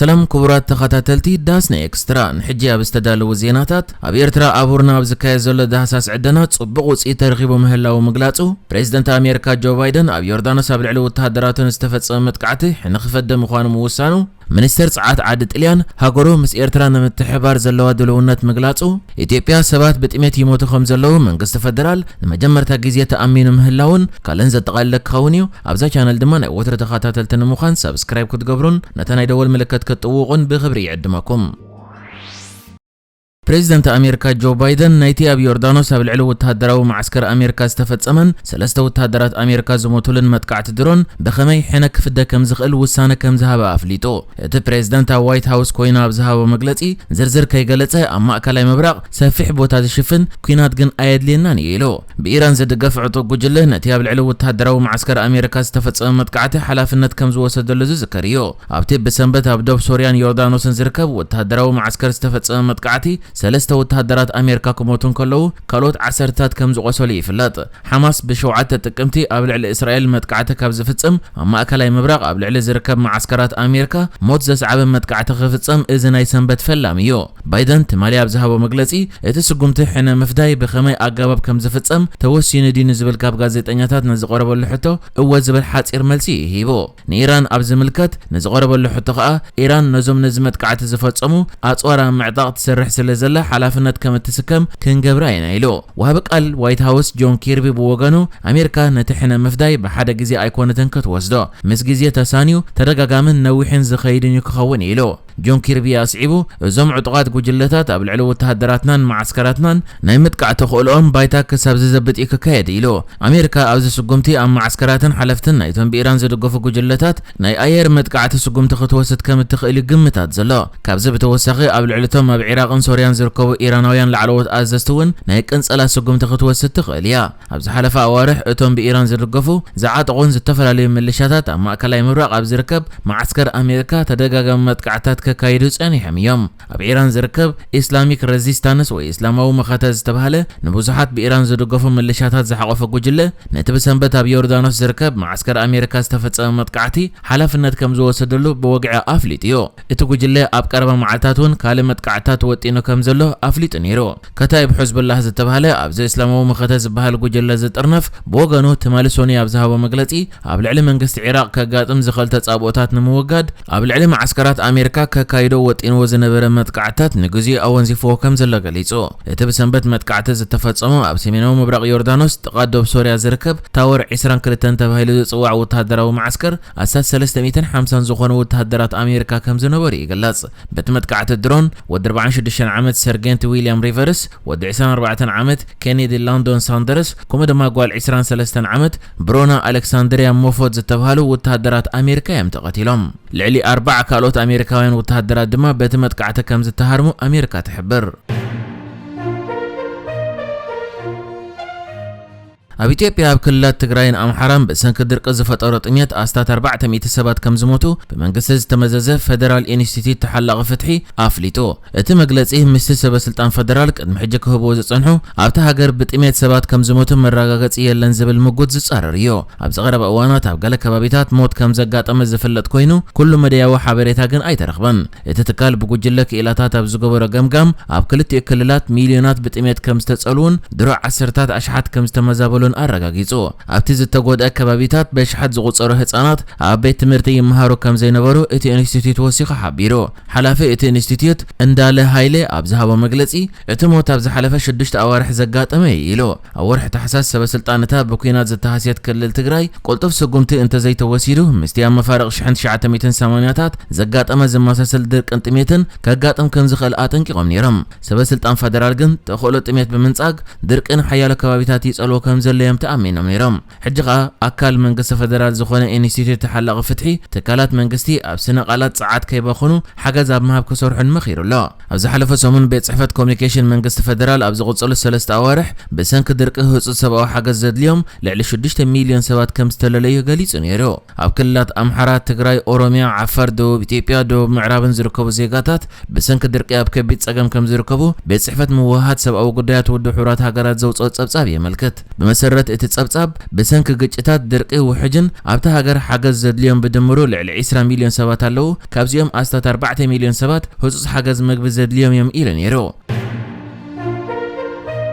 ሰላም ክቡራት ተኸታተልቲ ዳስና ኤክስትራ፣ ንሕጂ ኣብ ዝተዳለዉ ዜናታት፣ ኣብ ኤርትራ ኣቡርና ኣብ ዝካየድ ዘሎ ዳህሳስ ዕደና ጽቡቕ ውጽኢት ተረኺቡ ምህላዉ ምግላጹ፣ ፕሬዝደንት ኣሜሪካ ጆ ባይደን ኣብ ዮርዳኖስ ኣብ ልዕሊ ወተሃደራቱ ንዝተፈጸመ መጥቃዕቲ ሕነ ክፈደ ምዃኑ ምውሳኑ፣ ሚኒስተር ጸዓት ዓዲ ጥልያን ሃገሩ ምስ ኤርትራ ንምትሕባር ዘለዋ ድልውነት ምግላጹ፣ ኢትዮጵያ ሰባት ብጥሜት ይሞቱ ከም ዘለዉ መንግስቲ ፈደራል ንመጀመርታ ግዜ ተኣሚኑ ምህላውን ካልእን ዘጠቓልለ ክኸውን እዩ። ኣብዛ ቻነል ድማ ናይ ወትሮ ተኸታተልቲ ንምዃን ሳብስክራይብ ክትገብሩን ነታ ናይ ደወል ምልክት ክትጥውቑን ብኽብሪ ይዕድመኩም። ፕሬዚደንት ኣሜሪካ ጆ ባይደን ናይቲ ኣብ ዮርዳኖስ ኣብ ልዕሊ ወተሃደራዊ መዓስከር ኣሜሪካ ዝተፈጸመን ሰለስተ ወተሃደራት ኣሜሪካ ዝሞቱሉን መጥቃዕቲ ድሮን ብኸመይ ሕነ ክፍደ ከም ዝኽእል ውሳነ ከም ዝሃበ ኣፍሊጡ። እቲ ፕሬዚደንት ኣብ ዋይት ሃውስ ኮይኑ ኣብ ዝሃቦ መግለጺ፣ ዝርዝር ከይገለጸ ኣብ ማእከላይ ምብራቕ ሰፊሕ ቦታ ዝሽፍን ኲናት ግን ኣየድልየናን እዩ ኢሉ። ብኢራን ዝድገፍ ዕጡቕ ጉጅለ ነቲ ኣብ ልዕሊ ወተሃደራዊ መዓስከር ኣሜሪካ ዝተፈጸመ መጥቃዕቲ ሓላፍነት ከም ዝወሰደሉ ዝዝከር እዩ። ኣብቲ ብሰንበት ኣብ ዶብ ሶርያን ዮርዳኖስን ዝርከብ ወተሃደራዊ መዓስከር ዝተፈጸመ መጥቃዕቲ ሰለስተ ወተሃደራት ኣሜሪካ ክሞቱ እንከለዉ ካልኦት ዓሰርታት ከም ዝቖሰሉ ይፍለጥ። ሓማስ ብሸውዓተ ጥቅምቲ ኣብ ልዕሊ እስራኤል መጥቃዕቲ ካብ ዝፍጽም ኣብ ማእከላይ ምብራቕ ኣብ ልዕሊ ዝርከብ መዓስከራት ኣሜሪካ ሞት ዘስዓበ መጥቃዕቲ ክፍጸም እዚ ናይ ሰንበት ፈላሚ እዩ። ባይደን ትማሊ ኣብ ዝሃቦ መግለጺ፣ እቲ ስጉምቲ ሕነ ምፍዳይ ብኸመይ ኣገባብ ከም ዝፍጸም ተወሲኑ ድዩ ንዝብል ካብ ጋዜጠኛታት ንዝቐረበሉ ሕቶ እወ ዝብል ሓጺር መልሲ እዩ ሂቡ። ንኢራን ኣብ ዝምልከት ንዝቐረበሉ ሕቶ ከኣ፣ ኢራን ነዞም ነዚ መጥቃዕቲ ዝፈጸሙ ኣጽዋር ኣብ ምዕጣቕ ትሰርሕ ስለ ዘላ ሓላፍነት ከም እትስከም ክንገብራ ኢና ኢሉ። ወሃቢ ቃል ዋይት ሃውስ ጆን ኪርቢ ብወገኑ፣ ኣሜሪካ ነቲ ሕነ ምፍዳይ ብሓደ ግዜ ኣይኮነትን ክትወስዶ፣ ምስ ግዜ ተሳንዩ ተደጋጋምን ነዊሕን ዝኸይድን እዩ ክኸውን ኢሉ። ጆን ኪርቢ ኣስዒቡ፣ እዞም ዕጡቓት ጉጅለታት ኣብ ልዕሊ ወተሃደራትናን መዓስከራትናን ናይ ምጥቃዕ ተኽእሎኦም ባይታ ክሳብ ዝዘብጥ እዩ ክካየድ ኢሉ። ኣሜሪካ ኣብዚ ስጉምቲ ኣብ መዓስከራትን ሓለፍትን ናይቶም ብኢራን ዝድገፉ ጉጅለታት ናይ ኣየር መጥቃዕቲ ስጉምቲ ክትወስድ ከም እትኽእል እዩ ግምታት ዘሎ። ካብዚ ብተወሳኺ ኣብ ልዕሊቶም ኣብ ዒራቕን ሶርያን ዝርከቡ ኢራናውያን ላዕለዎት ኣዘዝቲ እውን ናይ ቅንጸላ ስጉምቲ ክትወስድ ትኽእል እያ። ኣብ ዝሓለፈ ኣዋርሕ እቶም ብኢራን ዝድገፉ ዝዓጠቑን ዝተፈላለዩ ምልሻታት ኣብ ማእከላይ ምብራቕ ኣብ ዝርከብ መዓስከር ኣሜሪካ ተደጋጋሚ መጥቃዕትታት ከካይዱ ጸኒሖም እዮም። ኣብ ኢራን ዝርከብ ኢስላሚክ ሬዚስታንስ ወይ እስላማዊ መኸተ ዝተባህለ ንብዙሓት ብኢራን ዝድገፉ ምልሻታት ዝሓቖፈ ጉጅለ ነቲ ብሰንበት ኣብ ዮርዳኖስ ዝርከብ መዓስከር ኣሜሪካ ዝተፈጸመ መጥቃዕቲ ሓላፍነት ከም ዝወሰደሉ ብወግዒ ኣፍሊጡ እዩ። እቲ ጉጅለ ኣብ ቀረባ መዓልታት እውን ካልእ መጥቃዕትታት ወጢኑ ከም ዘሎ ኣፍሊጡ ነይሩ። ከታይብ ሕዝቡላህ ዝተባህለ ኣብዚ እስላማዊ መኸተ ዝበሃል ጉጅለ ዝጥርነፍ ብወገኑ ትማሊ ሶኒ ኣብ ዝሃቦ መግለጺ ኣብ ልዕሊ መንግስቲ ዒራቕ ከጋጥም ዝኽእል ተጻብኦታት ንምውጋድ ኣብ ልዕሊ መዓስከራት ኣሜሪካ ከካይዶ ወጢንዎ ዝነበረ መጥቃዕትታት ንግዜኡ ኣወንዚፍዎ ከም ዘሎ ገሊጹ። እቲ ብሰንበት መጥቃዕቲ ዝተፈጸመ ኣብ ሰሜናዊ ምብራቕ ዮርዳኖስ ጥቓ ዶብ ሶርያ ዝርከብ ታወር ዕስራን ክልተን ተባሂሉ ዝጽዋዕ ወተሃደራዊ መዓስከር ኣስታት ሰለስተ ሚእትን ሓምሳን ዝኾኑ ወተሃደራት ኣሜሪካ ከም ዝነበሩ ይግለጽ። በቲ መጥቃዕቲ ድሮን ወዲ ኣርባዓን ሽዱሽተን ዓመት ሰርጌንት ዊልያም ሪቨርስ፣ ወዲ ዕስራን ኣርባዕተን ዓመት ኬኔዲ ላንዶን ሳንደርስ፣ ከምኡ ድማ ጓል ዕስራን ሰለስተን ዓመት ብሮና ኣሌክሳንድሪያ ሞፎት ዝተባህሉ ወተሃደራት ኣሜሪካ እዮም ተቐቲሎም። ልዕሊ ኣርባዓ ካልኦት ኣሜሪካውያን ወተሃደራት ድማ በቲ መጥቃዕቲ ከም ዝተሃርሙ ኣሜሪካ ትሕብር። ኣብ ኢትዮጵያ ኣብ ክልላት ትግራይን ኣምሓራን ብሰንኪ ድርቂ ዝፈጠሮ ጥሜት ኣስታት ኣርባዕተ ሚእቲ ሰባት ከም ዝሞቱ ብመንግስቲ ዝተመዘዘ ፌደራል ኢንስቲትዩት ተሓላቒ ፍትሒ ኣፍሊጡ። እቲ መግለጺ ምስቲ ሰበ ስልጣን ፌደራል ቅድሚ ሕጂ ክህብዎ ዝጸንሑ ኣብታ ሃገር ብጥሜት ሰባት ከም ዝሞቱ መረጋገጺ የለን ዝብል ምጉት ዝጻረር እዩ። ኣብዚ ቀረባ እዋናት ኣብ ገለ ከባቢታት ሞት ከም ዘጋጠመ ዝፍለጥ ኮይኑ ኩሉ መደያዊ ሓበሬታ ግን ኣይተረኽበን። እቲ ትካል ብጉጅለ ክኢላታት ኣብ ዝገበሮ ገምጋም ኣብ ክልቲኡ ክልላት ሚልዮናት ብጥሜት ከም ዝተጸልዉን ድሮ ዓሰርታት ኣሽሓት ከም ዝተመዛበሉን ኣረጋጊጹ። ኣብቲ ዝተጎድአ ከባቢታት በሽሓት ዝቑጸሩ ህጻናት ኣብ ቤት ትምህርቲ ይመሃሩ ከም ዘይነበሩ እቲ ኢንስቲትዩት ወሲኹ ሓቢሩ። ሓላፊ እቲ ኢንስቲትዩት እንዳለ ሃይለ ኣብ ዝሃቦ መግለጺ፣ እቲ ሞት ኣብ ዝሓለፈ ሽዱሽተ ኣዋርሕ ዘጋጠመ እዩ ኢሉ። ኣብ ወርሒ ታሕሳስ ሰበ ስልጣን እታ ብኲናት ዝተሃስየት ክልል ትግራይ ቅልጡፍ ስጉምቲ እንተዘይተወሲዱ ምስቲ ኣብ መፋርቕ ሽሕን ትሽዓተ ሚእትን ሰማንያታት ዘጋጠመ ዝመሳሰል ድርቅን ጥሜትን ከጋጥም ከም ዝኽእል ኣጠንቂቖም ነይሮም። ሰበ ስልጣን ፈደራል ግን ተኽእሎ ጥሜት ብምንጻግ ድርቂ ንሓያሎ ከባቢታት ይጸልዎ ከም ዘሎ እዮም ተኣሚኖም ነይሮም። ሕጂ ኸኣ ኣካል መንግስቲ ፈደራል ዝኾነ ኢንስቲትዩት ተሓላቒ ፍትሒ ትካላት መንግስቲ ኣብ ስነ ቃላት ጸዓት ከይባኽኑ ሓገዝ ኣብ ምሃብ ክሰርሑን መኺሩ ኣሎ። ኣብ ዝሓለፈ ሰሙን ቤት ጽሕፈት ኮሚኒኬሽን መንግስቲ ፈደራል ኣብ ዝቕጸሉ ሰለስተ ኣዋርሕ ብሰንኪ ድርቂ ህጹጽ ሰብኣዊ ሓገዝ ዘድልዮም ልዕሊ ሽዱሽተ ሚልዮን ሰባት ከም ዝተለለዩ ገሊጹ ነይሩ። ኣብ ክልላት ኣምሓራ፣ ትግራይ፣ ኦሮሚያ፣ ዓፋር፣ ደቡብ ኢትዮጵያ፣ ደቡብ ምዕራብን ዝርከቡ ዜጋታት ብሰንኪ ድርቂ ኣብ ከቢድ ጸገም ከም ዝርከቡ ቤት ጽሕፈት ምውህሃድ ሰብኣዊ ጉዳያት ውድብ ሕቡራት ሃገራት ዘውጽኦ ጸብጻብ የመልክት። ብመሰረት ዝሕብረት እቲ ጸብጻብ፣ ብሰንኪ ግጭታት፣ ድርቂ፣ ውሕጅን ኣብታ ሃገር ሓገዝ ዘድልዮም ብድምሩ ልዕሊ ዕስራ ሚልዮን ሰባት ኣለዉ። ካብዚኦም ኣስታት ኣርባዕተ ሚልዮን ሰባት ህጹጽ ሓገዝ መግቢ ዘድልዮም እዮም ኢሉ ነይሩ።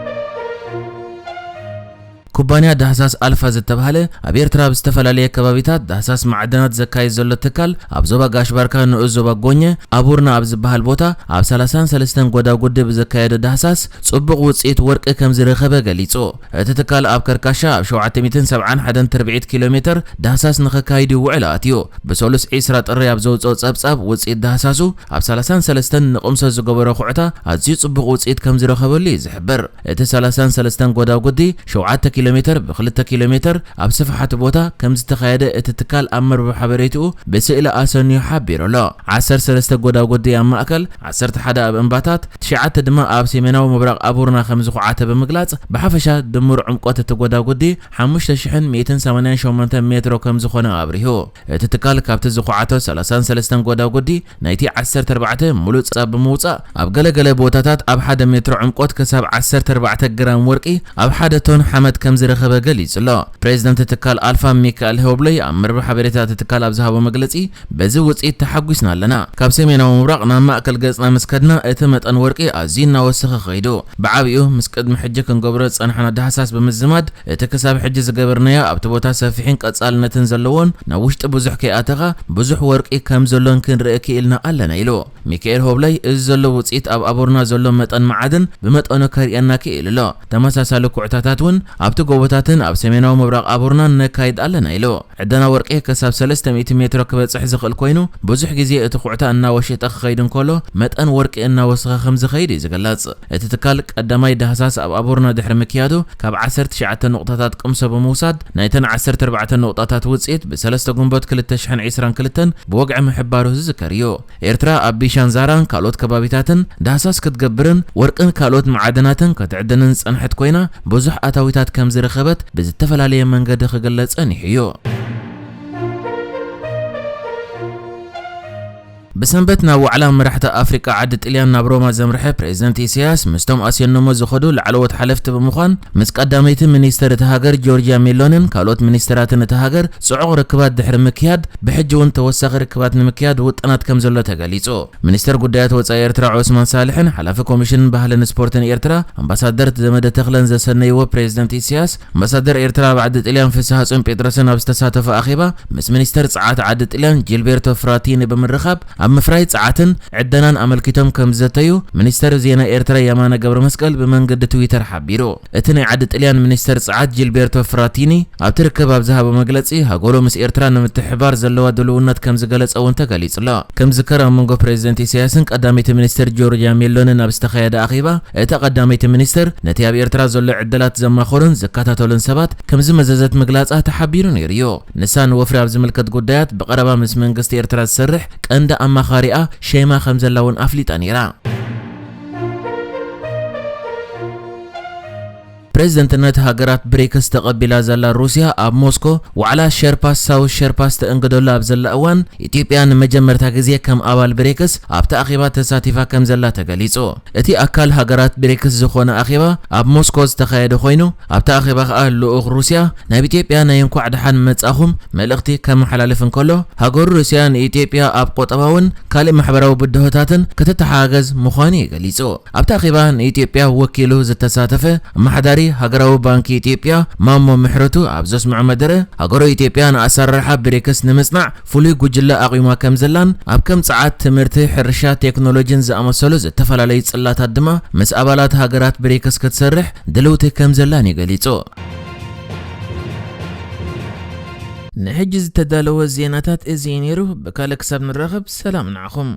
ኩባንያ ዳህሳስ ኣልፋ ዝተባህለ ኣብ ኤርትራ ኣብ ዝተፈላለየ ከባቢታት ዳህሳስ ማዕድናት ዘካየድ ዘሎ ትካል፣ ኣብ ዞባ ጋሽ ባርካ ንኡስ ዞባ ጎኘ ኣቡርና ኣብ ዝበሃል ቦታ ኣብ ሰላሳን ሰለስተን ጎዳጉዲ ብዘካየዶ ዳህሳስ ጽቡቕ ውጽኢት ወርቂ ከም ዝረኸበ ገሊጹ። እቲ ትካል ኣብ ከርካሻ ኣብ ሸውዓተ ሚእትን ሰብዓን ሓደን ትርብዒት ኪሎ ሜተር ዳህሳስ ንኸካይድ ይውዕል ኣትዩ። ብሰሉስ ዕስራ ጥሪ ኣብ ዘውጽኦ ጸብጻብ ውጽኢት ዳህሳሱ ኣብ ሰላሳን ሰለስተን ንቕምሶ ዝገበሮ ኩዕታ ኣዝዩ ጽቡቕ ውጽኢት ከም ዝረኸበሉ እዩ ዝሕብር። እቲ ሰላሳን ሰለስተን ጎዳጉዲ ሸውዓተ ኪሎ ሜተር ብ ክልተ ኪሎ ሜተር ኣብ ስፍሓት ቦታ ከም ዝተኻየደ እቲ ትካል ኣብ መርበብ ሓበሬትኡ ብስእሊ ኣሰንዩ ሓቢሩ ኣሎ። ዓሰርተ ሰለስተ ጎዳጉዲ ኣብ ማእከል፣ ዓሰርተ ሓደ ኣብ እምባታት፣ ትሽዓተ ድማ ኣብ ሰሜናዊ ምብራቕ ኣቡርና ከም ዝኹዓተ ብምግላጽ፣ ብሓፈሻ ድምር ዕምቆት እቲ ጎዳጉዲ ሓሙሽተ ሽሕን ሚእትን ሰማንያን ሸሞንተን ሜትሮ ከም ዝኾነ ኣብሪሁ። እቲ ትካል ካብቲ ዝኹዓቶ ሰላሳን ሰለስተን ጎዳጉዲ ናይቲ ዓሰርተ ኣርባዕተ ሙሉእ ጸብ ብምውጻእ፣ ኣብ ገለገለ ቦታታት ኣብ ሓደ ሜትሮ ዕምቆት ክሳብ ዓሰርተ ኣርባዕተ ግራም ወርቂ ኣብ ሓደ ቶን ሓመድ ከም ዝረኸበ ገሊጹ ኣሎ። ፕሬዚደንት ትካል ኣልፋ ሚካኤል ሆብለይ ኣብ መርበብ ሓበሬታ እቲ ትካል ኣብ ዝሃቦ መግለጺ፣ በዚ ውጽኢት ተሓጒስና ኣለና። ካብ ሰሜናዊ ምብራቕ ናብ ማእከል ገጽና ምስ ከድና፣ እቲ መጠን ወርቂ ኣዝዩ እናወሰኸ ኸይዱ። ብዓቢኡ ምስ ቅድሚ ሕጂ ክንገብሮ ዝጸናሕና ዳህሳስ ብምዝማድ፣ እቲ ክሳብ ሕጂ ዝገበርናዮ ኣብቲ ቦታ ሰፊሕን ቀጻልነትን ዘለዎን፣ ናብ ውሽጢ ብዙሕ ከይኣተኻ ብዙሕ ወርቂ ከም ዘሎን ክንርኢ ክኢልና ኣለና ኢሉ። ሚካኤል ሆብለይ፣ እዚ ዘሎ ውጽኢት ኣብ ኣቡርና ዘሎ መጠን መዓድን ብመጠኑ ከርእየና ክኢሉ ኣሎ። ተመሳሳሊ ኩዕታታት እውን ኣብቲ ጎቦታትን ኣብ ሰሜናዊ ምብራቕ ኣቡርናን ነካይድ ኣለና ኢሉ። ዕደና ወርቂ ክሳብ ሰለስተ ሚእቲ ሜትሮ ክበጽሕ ዝኽእል ኮይኑ፣ ብዙሕ ግዜ እቲ ኩዕታ እናወሸጠ ክኸይድ እንከሎ፣ መጠን ወርቂ እናወሰኸ ከም ዝኸይድ እዩ ዝግለጽ። እቲ ትካል ቀዳማይ ዳህሳስ ኣብ ኣቡርና ድሕሪ ምክያዱ፣ ካብ ዓሰርተ ትሽዓተ ነቑጣታት ቅምሶ ብምውሳድ፣ ናይተን ዓሰርተ ኣርባዕተ ነቑጣታት ውጽኢት ብሰለስተ ግንቦት ክልተ ሽሕን ዕስራን ክልተን ብወግዒ ምሕባሩ ዝዝከር እዩ። ኤርትራ ኣብ ቢሻን ዛራን ካልኦት ከባቢታትን ዳህሳስ ክትገብርን ወርቅን ካልኦት መዓድናትን ክትዕድንን ዝጸንሐት ኮይና፣ ብዙሕ ኣታዊታት ከም ዝረኸበት ብዝተፈላለየ መንገዲ ክግለጽ ጸኒሑ እዩ። ብሰንበት ናብ ዋዕላ መራሕቲ ኣፍሪቃ ዓዲ ጥልያን ናብ ሮማ ዘምርሐ ፕሬዚደንት ኢሳያስ፣ ምስቶም ኣስየኖሞ ዝኸዱ ላዕለዎት ሓለፍቲ ብምዃን፣ ምስ ቀዳመይቲ ሚኒስተር እታ ሃገር ጆርጅያ ሜሎንን ካልኦት ሚኒስተራትን እታ ሃገር ጽዑቕ ርክባት ድሕሪ ምክያድ፣ ብሕጂ እውን ተወሳኺ ርክባት ንምክያድ ውጥናት ከም ዘሎ ተገሊጹ። ሚኒስተር ጉዳያት ወጻኢ ኤርትራ ዑስማን ሳልሕን ሓላፊ ኮሚሽን ባህልን ስፖርትን ኤርትራ ኣምባሳደር ዘመደ ተኽለን ዘሰነይዎ ፕሬዚደንት ኢሳያስ፣ ኣምባሳደር ኤርትራ ኣብ ዓዲ ጥልያን ፍስሃጽዮን ጴጥሮስን ኣብ ዝተሳተፎ ኣኼባ፣ ምስ ሚኒስተር ጸዓት ዓዲ ጥልያን ጂልቤርቶ ፍራቲኒ ብምርኻብ፣ ኣብ ምፍራይ ጸዓትን ዕደናን ኣመልኪቶም ከም ዝዘተዩ ሚኒስተር ዜና ኤርትራ የማነ ገብረ መስቀል ብመንገዲ ትዊተር ሓቢሩ። እቲ ናይ ዓዲ ጥልያን ሚኒስተር ጸዓት ጂልቤርቶ ፍራቲኒ ኣብቲ ርክብ ኣብ ዝሃቦ መግለጺ፣ ሃገሩ ምስ ኤርትራ ንምትሕብባር ዘለዋ ድልውነት ከም ዝገለጸ እውን ተገሊጹ ኣሎ። ከም ዝዝከር፣ ኣብ መንጎ ፕሬዚደንት ኢሳያስን ቀዳመይቲ ሚኒስተር ጆርጅያ ሜሎንን ኣብ ዝተኻየደ ኣኼባ፣ እታ ቀዳመይቲ ሚኒስተር ነቲ ኣብ ኤርትራ ዘሎ ዕድላት ዘማኸሩን ዝከታተሉን ሰባት ከም ዝመዘዘት ምግላጻ ተሓቢሩ ነይሩ እዩ። ንሳ ንወፍሪ ኣብ ዝምልከት ጉዳያት ብቐረባ ምስ መንግስቲ ኤርትራ ዝሰርሕ ቀንዲ ኣማኻሪኣ ሸይማ ከም ዘላ እውን ኣፍሊጣ ነይራ። ፕሬዝደንትነት ሃገራት ብሪክስ ተቐቢላ ዘላ ሩስያ፣ ኣብ ሞስኮ ዋዕላ ሸርፓስ ሳውዝ ሸርፓስ ተእንግደሉ ኣብ ዘላ እዋን፣ ኢትዮጵያ ንመጀመርታ ግዜ ከም ኣባል ብሪክስ ኣብቲ ኣኼባ ተሳቲፋ ከም ዘላ ተገሊጹ። እቲ ኣካል ሃገራት ብሪክስ ዝኾነ ኣኼባ ኣብ ሞስኮ ዝተኻየደ ኮይኑ፣ ኣብቲ ኣኼባ ከኣ ልኡኽ ሩስያ ናብ ኢትዮጵያ ናይ እንኳዕ ደሓን መጻኹም መልእኽቲ ከመሓላልፍ እንከሎ፣ ሃገሩ ሩስያ ንኢትዮጵያ ኣብ ቁጠባውን ካልእ ማሕበራዊ ብድሆታትን ክትተሓጋገዝ ምዃኑ እዩ ገሊጹ። ኣብቲ ኣኼባ ንኢትዮጵያ ወኪሉ ዝተሳተፈ ኣመሓዳሪ ሃገራዊ ባንኪ ኢትዮጵያ ማሞ ምሕረቱ ኣብ ዘስምዖ መደረ፣ ሃገሩ ኢትዮጵያ ንኣሰራርሓ ብሪክስ ንምጽናዕ ፍሉይ ጉጅለ ኣቑማ ከም ዘላን ኣብ ከም ጸዓት፣ ትምህርቲ፣ ሕርሻ፣ ቴክኖሎጂን ዝኣመሰሉ ዝተፈላለዩ ጽላታት ድማ ምስ ኣባላት ሃገራት ብሪክስ ክትሰርሕ ድልውቲ ከም ዘላን እዩ ገሊጹ። ንሕጂ ዝተዳለወ ዜናታት እዚ እዩ ነይሩ። ብካልእ ክሳብ ንራኸብ ሰላም ንዓኹም።